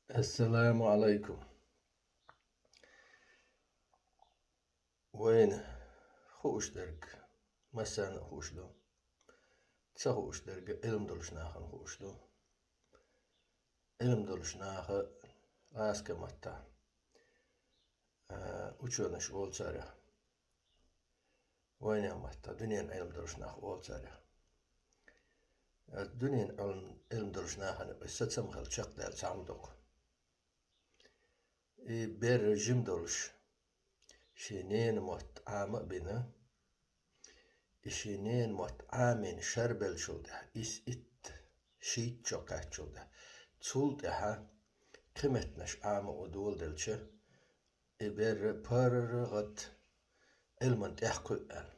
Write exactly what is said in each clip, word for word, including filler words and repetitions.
Ассаламу алайкум. Вайна хууш дерг, массарна а хууш ду. Ца хууш дерг Ӏилма долчу нахана хууш ду. Ӏилма долчу наха гӀазкхийн маттахь, а, учёныш олу царех. Вайнех маттахь дуьненан Ӏилма долчу нах олу царех. Ас дуьненан Ӏилма, Ӏилма долчу нахана и сацам хила чекхдаьлла цхьа хӀума ду-кх. И берра жима долуш, шен ненан мотт Ӏама а бина, и шен ненан мотт Ӏамийна шарбеллачул тӀаьхьа, исс итт, шийтта шо кхаьччул тӀаьхьа, цул тӀаьхьа кхин меттанаш Ӏама а доладелча, и берра паргӀат Ӏилман тӀехь кхуьу аьлла.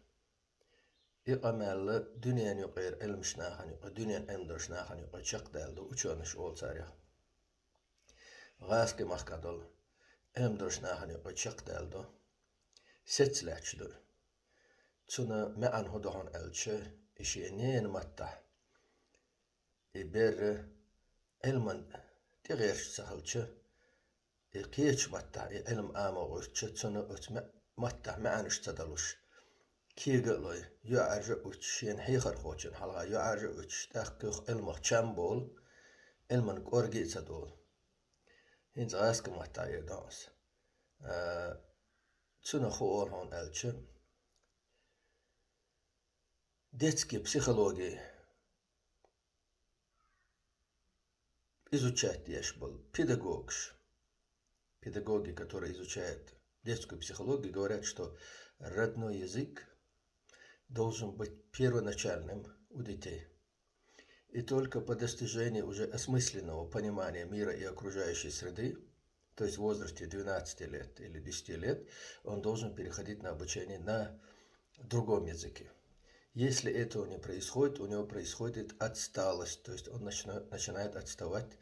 И къамел дуьненан юкъара Ӏилманчу нахана юкъа, дуьненан Ӏилма долчу нахана юкъа чекхдаьлла ду, учёныш олу царех. ГӀазкхийн махкахь долу Ӏилма долчу нахана юкъа чекхдаьлла ду. Сецна лаьтташ ду. Цуьнан маьӀна хӀун ду хьуна аьлча, и шен ненан маттахь и берра Ӏилман тӀегӀерташ ца хилча, и кхечу маттахь и Ӏилма Ӏама гӀуьртича, цунна оцу ма-, маттахь маьӀнаш ца далуш, кега а лой, юьхьӀаьржа а уьттуш, шена хьехархочун хьалха юьхьӀаьржа а уьттуш, тӀаккха юха Ӏилмах чам болу, Ӏилман кӀорге а ца долу. ХӀинца гӀазкхийн маттахь эр ду аса. А, цунах хӀун олу хьуна аьлча, детский психологи изучать деш болу педагогаш, педагоги, которые изучают детскую психологию, говорят, что родной язык должен быть первоначальным у детей. И только по достижении уже осмысленного понимания мира и окружающей среды, то есть в возрасте двенадцати лет или десяти лет, он должен переходить на обучение на другом языке. Если этого не происходит, у него происходит отсталость, то есть он начина-, начинает отставать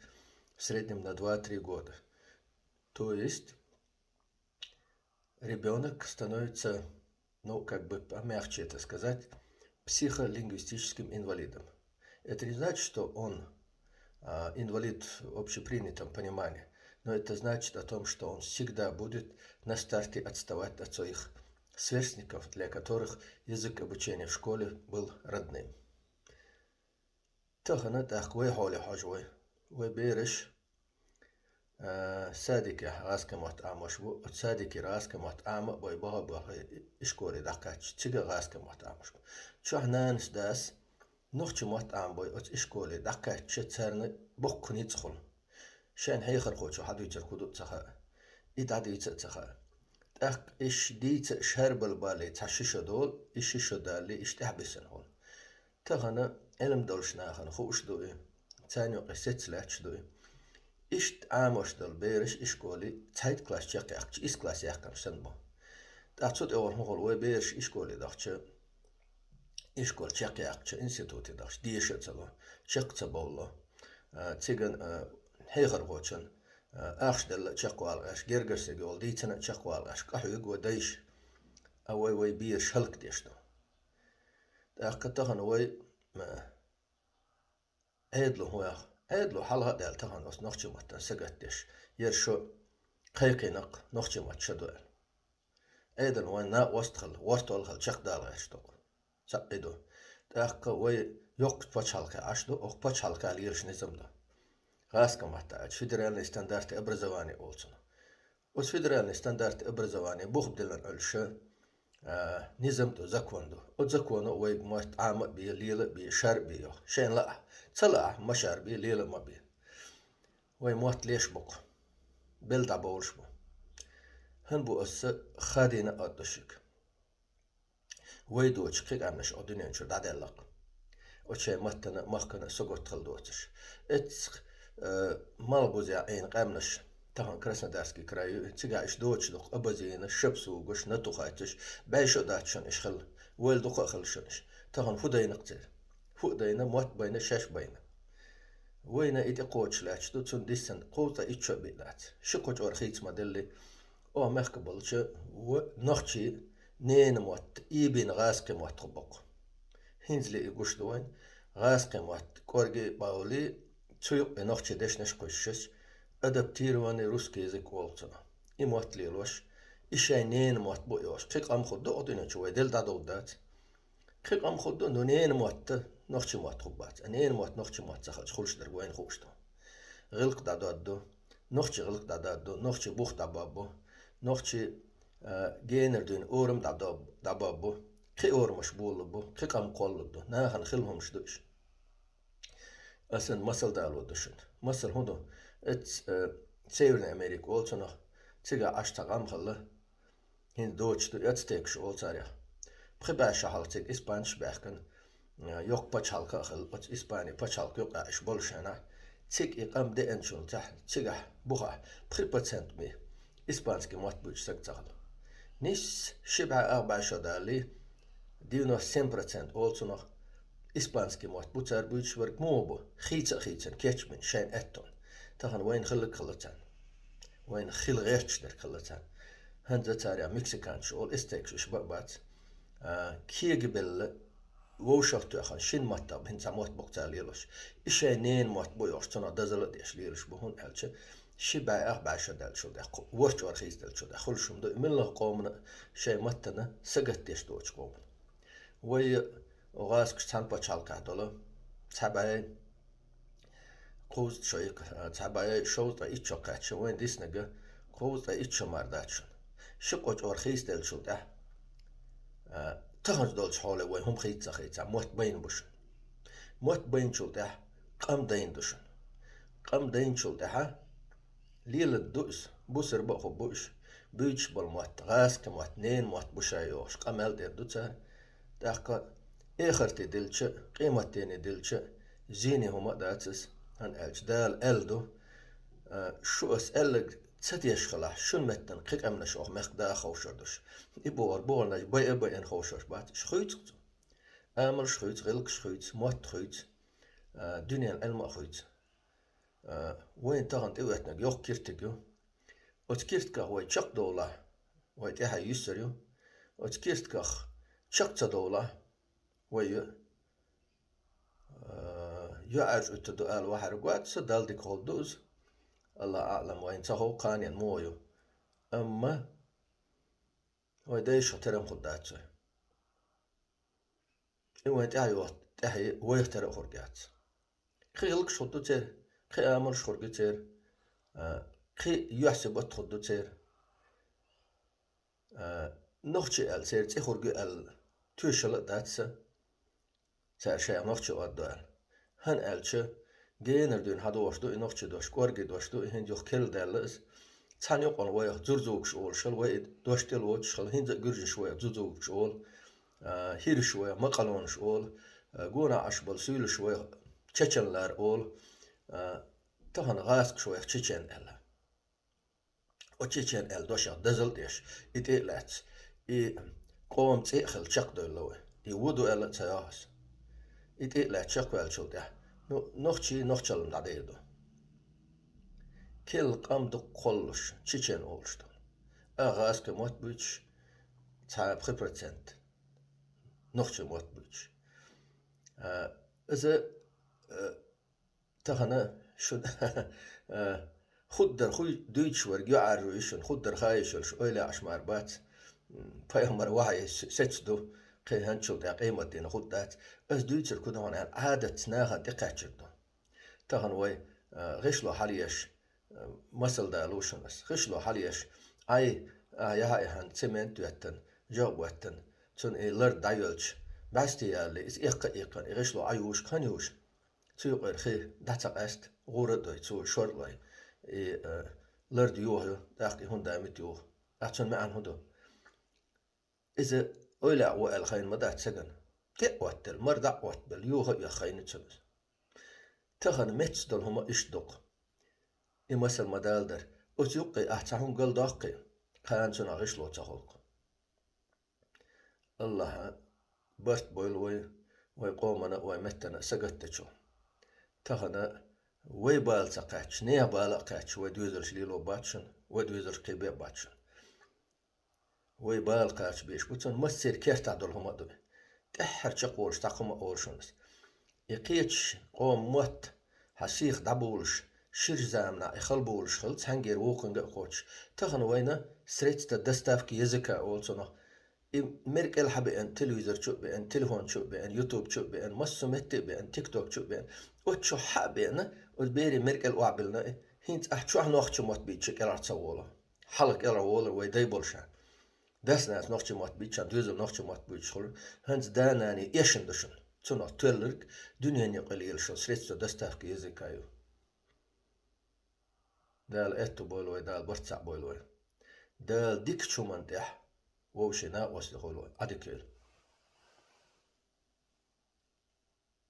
в среднем на два-три года. То есть ребёнок становится, ну, как бы помягче это сказать, психолингвистическим инвалидом. Это не значит, что он, а, инвалид в общепринятом понимании, но это значит о том, что он всегда будет на старте отставать от своих сверстников, для которых язык обучения в школе был родным. Тахана тӀаккха вай хьоле хьожу вай. Вай бераш, а, садикехь гӀазкхийн мотт Ӏамош бу, оцу садикера гӀазкхийн мотт Ӏама а бой, баха а бахе, ишколе дӀакхаьчча, цига а гӀазкхийн мотт Ӏамош бу. Чохь нанас, дас нохчийн мотт Ӏама бой, оцу ишколе дӀакхаьчча, царна боккха ницкъ хуьлу. Шайна хьехархочо хьадуьйцург хӀун ду а ца хаьа, и дӀадийца а ца хаьа. ТӀаккха иш дийца а шарбала бале, цхьа ши шо долу, и ши шо далле, иш тӀаьхьабисина хуьлу. Тахана Ӏилма долуш нахана хууш ду и, царна юкъа сецна лаьтташ ду и. Иштта Ӏамош долу бераш ишколе цхьайтта класс чекхъяьккхича, исс класс яьккхинчу санна бу. ТӀаккха цу тӀехула хӀун хуьлу, вай бераш ишколе дахча, ишкол чекхъяьккхича, институте дахча, деша а ца ло, чекх а ца бовлало. А, циган, а, хьехархочун, а, ахча делла а чекхвала гӀерташ, гергара стаг йолу дийцина а чекхвала гӀерташ, къахьоьгу вай дайша. А вай, вай бераш хӀаллакдеш ду. ТӀаккха тахана вай, а, Ӏедало хӀун яхь? Ӏедало хьалха а даьлла тахана оцу нохчийн маттана сагатдеш, яра шо кхайкхина-кх, нохчийн мотт шо ду аьлла. Ӏедало вайн накъост а хилла, вортол а хилла, чекхдала гӀерташ ду-кх. Цхьаъ и ду. ТӀаккха вай йоккхачу пачхьалкхехь Ӏаш ду, оха пачхьалкхехь лелаш низам ду. ГӀазкхийн маттахь аьлча, федеральные стандарты образования олу цунах. Оцу федеральный стандарты образования бухабдиллина Ӏуьллуш, а, низам ду, закон ду. Оцу законо вай мотт Ӏама а бе, лела а бе, шарбе йо. Шайна лаахь, ца лаахь, ма шарбе, лела а ма бе. Вай мотт леш бу-кх. Белла дӀабовлуш бу. ХӀун бу аса хадийна а оттуш шуьга? Вай доцуш кхин къаьмнаш оха дуьнен чуьра дӀадаьлла-кх. Оцу шайн маттана а, махкана а сагатдала доцуш. Эццахь, э, малхбузехь Ӏийна къаьмнаш, тахана Краснодарский край ю, цигахь иш доцуш ду-кх абазинаш, шапсугаш, натухатьеш, бӀе шо а дац шуна иш хилла, вайл дукха а хилла шуна иш. Тахана хӀун дайна-кх церан? ХӀун а дайна, мотт байна, шаьш байна. Вайна и тӀекхочуш лаьтташ ду, цунна диссина кхузткъе итт шо а биъ дац. Ши-кхо чкъор хийца ма-делли, оха мехкан болчу ва-, нохчийн ненан мотт, и бина гӀазкхийн мотт хӀун бу-кх. ХӀинцале и гуш ду вайна, гӀазкхийн мотт кӀорге а бовлий, цу юкъа и нохчийн дешнаш а кхуьссуш, адаптированный русский язык олу цунах. И мотт лелош, и шайн ненан мотт бу йош. Кхин къам хӀу ду оцу дуьнен чу, вай делла дӀадовла дац. Кхин къам хӀу ду, ну, ненан мотт, нохчийн мотт хӀу бац. А ненан мотт нохчийн мотт ца хилча хуьлуш дерг вайна хууш ду. ГӀиллакх дӀадоьдду, нохчийн гӀиллакх дӀадоьдду, нохчийн бух дӀабоьббу, нохчийн, а, генара дуьйна орам дӀадоьб-, дӀабоьббу, кхин орамаш болалурбу, кхин къам кхоллалурду, нахана хилла хӀумаш ду уьш. Ас сан масал дало ду шуна. Масал хӀун ду? Эц, э, Северная Америка олу цунах, цигахь Ӏаш цхьа къам хилла, хӀинца доцуш ду, ацтекаш олу царех. Пхи бӀе шо хьалха цига испанцаш баьхкина, э, йоккха пачхьалкх а хилла, оцу Испани пачхьалкх юккъехь уьш болуш хенахь, цига и къам деанчул тӀаьхьа, цигахь бухахь пхи процент бен испанский мотт буьйцуш стаг ца хилла. Нисса ши бӀе ах бӀе шо далале, девяносто семь процент олу цунах, испанский мотт бу цара буьйцуш верг, муха бу, хийца а хийцина, кечбина шайн аьттон. Тахана вайна хилларг хилла царна. Вайна хила гӀерташ дерг хилла царна. ХӀинца царех мексиканцаш олу, ацтекаш, уьш бан а бац. А, кегабелла, вовшах а тоьхна, шина маттах бина цхьа мотт бу-кх цара лелош. И шайн ненан мотт бу йош, цунах дозалла а деш лелаш бу, хӀунда аьлча ши бӀе ах бӀе шо даьллачул тӀаьхьа, кху-, ворхӀ чкъор хийцаделлачул тӀаьхьа хуьлуш хӀума ду, и муьлхха къомана шайн маттана сагатдеш доцучу къомана. Вай гӀазкхаша цхьана пачхьалкхехь долу, цхьа бӀе кхузткъа шо, цхьа бӀе шовзткъе итт шо кхаьчча, вайна диснарг кхузткъе итт шо мара дац шуна. Ши-кхо чкъор хийцаделлачул тӀаьхьа, а, таханчу долчу хьоле вай хӀума хийца ца хийцахь, мотт байна бу шуна. Мотт байначул тӀаьхьа къам дайна ду шуна. Къам дайначул тӀаьхьа лелад ду иза, бусурба а хӀу бу уьш, буьйцуш болу мотт, гӀазкхийн мотт, ненан мотт бу шайн йохуш, къамел дер ду цара. ТӀаккха эхарте дилча, къематдене дилча, зене хӀума а дац иза, хӀунда аьлча Дала аьлла ду, а, шу ас аьлларг ца деш хилахь, шуна меттана кхин къаьмнаш оха мехкдаха ховшур ду шу. И бохург бохург, бай а байина ховшуш бац, уьш хуьйцу-кх цо. Амалш хуьйцу, гӀиллакхаш хуьйцу, мотт хуьйцу, а, дуьненан Ӏилма а хуьйцу. А, вайна тахана тӀехӀоьттинарг йоккха киртиг ю. Оцу киртигах вай чекхдовлахь, вай тӀаьхье юьсур ю. Оцу киртигах чекх ца довлахь, вай ю-, а, юьхьӀаьржа уьттур ду ала вахьарг вац сан, Далла дика ховду иза. Аллаху аӀлам, вайна ца хов кханенна муха ю. Амма вай дайшха терам хӀу дац вай. И вайн тӀаьхье йоху, тӀаьхье вайх тера а хӀорг яц. Кхин гӀиллакхаш хӀу ду церан, кхин амалш хӀорг ю церан, а, кхин юьхь-сибат хӀу ду церан. А, нохчий аьлла, церан цӀе хӀорг ю аьлла, тоьшалла а дац сан, цара шайх нохчий оьрду аьлла. ХӀунда аьлча, генара дуьйна хьан дохуш ду и нохчий дош, кӀоргий дош ду, и хӀинца юха керла даьлла иза. Цхьана юкъана вайх дзурзугаш олуш хилла, вай и дош тӀе лоцуш хилла, хӀинца а гуьржаш вайх дзурзугаш олу, а, хӀирш вайх макъалонаш олу, а, гонах Ӏаш болу суьйлаш вайх чеченлар олу, а, тахана гӀазкхаша вайх чечен аьлла. Оцу чечен аьлла дошах дозалла деш, и тӀе а лаьцна, и къоман цӀе а хилла чекхдевлла вай. И ву ду аьлла а ца йоху ас. И тӀе а лаьцна чекхваьллачул тӀаьхьа, ну, нохчий нохчаллина дӀадер ду. Керла къам дукха кхоллалуш, чечен олуш ду. А гӀазкхийн мотт буьйцуш, цхьа пхи процент нохчийн мотт буьйцуш. А, иза, а, тахана шу, а, хӀу дар хуй дуьйцуш верг юьхьӀаьржо ю шуна, хӀу дар хаийш йолуш ойла Ӏаш мара бац. М, пайхамар вахьий с-, сецна ду, кхин хӀинцачул тӀаьхьа къематдийнахь хӀу дац. Ас дуьйцург хӀу ду хьуна аьлла, Ӏадатца нахана тӀекхаьчнарг ду. Тахана вай, а, гӀишло хьалаеш, а, масал дало шуна ас. ГӀишло хьалаеш, Ӏай, а, яхьа а яхьана, цемент а йоьттина, жагӀа а боьттина, цунна и лард дӀайоьлча, бӀаьсте ялале, иза эккха а эккхина, и гӀишло Ӏайоьллуш хӀун ю шу? Цу юкъара хи дӀа ца къаьста, гӀура а дой, цо шор а лой, и, а, лард йохайо, тӀаккха и хӀунда мит йоху. Ахь цунна маьӀна хӀун ду? Иза ойла а ву аьлла хайна ма дац цигана. ТӀе а оттаделла, мара дӀа а оттабелла, йоха а йоьхна хайна цунна иза. Тахана меттаца долу хӀума иштта ду-кх. И масал ма-далла дара. Оцу юккъе ахь цхьа хӀума галдоккхий, кхана цунах гӀишло ца хуьлу-кх. Аллахьа барт бойла вай, вай къомана а, вай меттана а сагатдечул. Тахана вай бала ца кхаьчча, нехан бала а кхаьчча, вай доьзалш лело бац шуна, вай доьзалш кхебе а бац шуна. Вай бала кхача беш бу, цунна массеран кертахь долу хӀума а ду и. ТӀаьххьара чекхволуш цхьа хӀума а олу шуна ас. И кхечу къоман мотт хьан сиха дӀабулуш, шира заманахь и хала болуш хилла, цхьаьнггара вукхуьнга а кхочуш. Тахана вайна средства доставки языка олу цунах. И мера кӀел хьа беана, телевизор чу а беана, телефон чу а беана, YouTube чу а беана, массо метте а беана, TikTok чу а беана. Оцу чу хьа а беана, оцу берийн мера кӀел охьабиллина и. ХӀинца ахь чохь нохчийн мотт буьйцуш кӀелхьара ца волу. Хьалха кӀелхьара волура вай дай болуш. Дас-нанас нохчийн мотт буьйцуш, доьзал нохчийн мотт буьйцуш хуьлу. ХӀинца да-нана эшна ду шуна. Цунах тоьлларг дуьненан юкъа лелаш йолу средства доставки языка ю. Дала аьтто бойла вай, Дала барт цхьаъ бойла вай. Дала дикачу хӀуманна тӀехь вовшийн накъосталла хуьлда вай, Ӏадика йойла.